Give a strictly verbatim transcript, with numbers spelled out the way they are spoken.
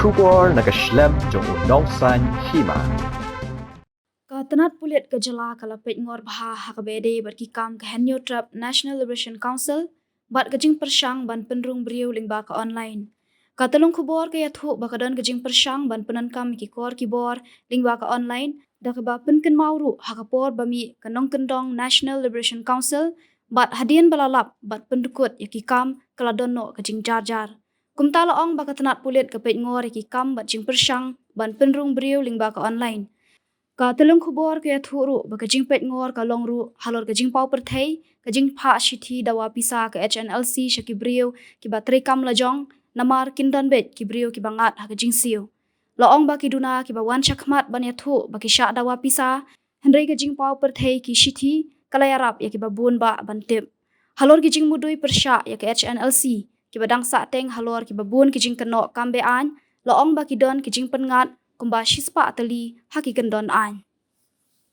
Khubor na ka shlem jong u nongsan hima. Ka tnat pulit ka jylla ka la peit ngor bha ha kaba ïadei bad ki kam ka Hynñiewtrep National Liberation Council bad ka jingpyrshang ban pynrung briew lyngba ka online. Ka tyllong khubor ka ïathuh ba ka don ka jingpyrshang ban pyndonkam ïa ki kor ki bor lyngba ka online, da kaba pynkynmaw ruh ha ka por ba mih ka nongkyndong National Liberation Council, bad hadien ba la lap bad pyndkut ïa ki kam ka la don noh ka jingjar jar. Kumta la ong ba ka tnat pulit ka peit ngor ïa ki kam bad jingpyrshang ban pynrung briew lyngba ka online. Ka tyllong khubor ka ïathuh ruh ba ka jingpeit ngor ka long ruh halor ka jingpaw pyrthei ka jingphah shithi dawa pisa ka H N L C sha ki briew kiba treikam lajong, namar kin don beit ki briew kiba ngat ha ka jingsiew. La ong ba ki duna kiba wan shakhmat ban ïathuh ba ki shah dawa pisa, hynrei ka jingpaw pyrthei ki shithi ka la ïarap ïa kiba bun bah ban tip. Halor ki jingmudui pyrshah ïa ka H N L C, kiba dang sahteng halor kiba bun ki jingkynnoh kam be-aiñ, la ong ba ki don ki jingpynngat kumba shispah tylli ha ki kyndon aiñ.